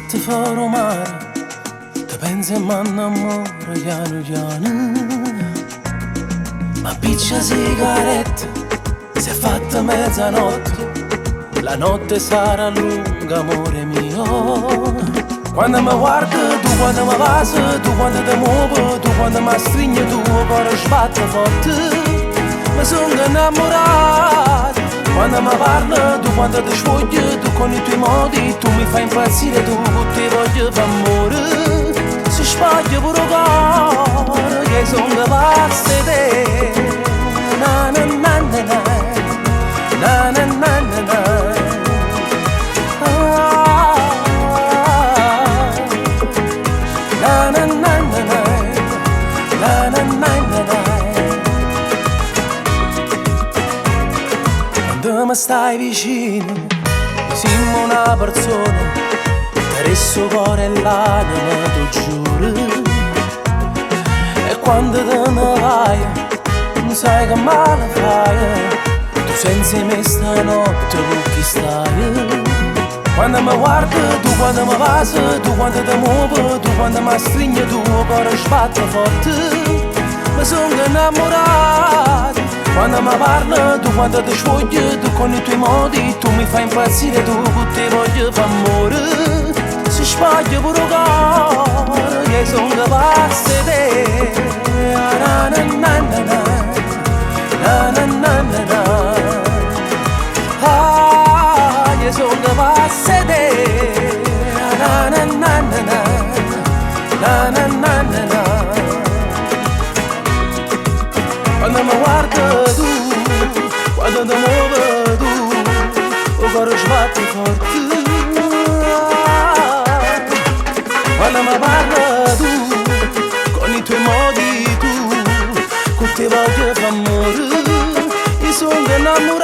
M'assett for 'o mare, te penso e m'annamoro chianu chianu. M'appiccio 'a sigaretta, s'è fatta mezzanotte, la notte sarà lunga, amore mio. Quando mi guardi tu, quando mi vasi tu, quando ti muovi tu, quando mi stringi tu, 'o core sbatte forte. Mi sono innamorato. Quando mi parli tu, quando ti spuogli tu, con i tuoi modi tu mi fai impazzire tu, con te voglio fare amore. Si sbaglia pure 'o core, che sono pazzo 'e te. Na na na na na, na na na na na. Ah, na na na na na, na na na na na. Quando mi stai vicino, simmo una persona, te resto 'o core e l'anima, t'o giuro. E quando te ne vai, non sai che male fai, tu senza me stanotte con chi stai? Quando mi guardi tu, quando mi vasi tu, quando ti muovi tu, quando mi stringi tu, 'o core sbatte forte. Mi sono innamorato. Quando mi parli tu, quando ti spuogli tu, con i tuoi modi tu mi fai impazzire tu, con te voglio fare amore. Si sbaglia pure 'o core, che sono pazzo 'e te. Na na na na na, na na na na na. Ah, io sono pazzo 'e te. Na na na na na, na na na na na. Quando mi guardi tu, quando ti muovi tu, 'o core sbatte forte. Quando mi parli tu, con i tuoi modi tu, con te voglio fare amore. Io sono innamorato.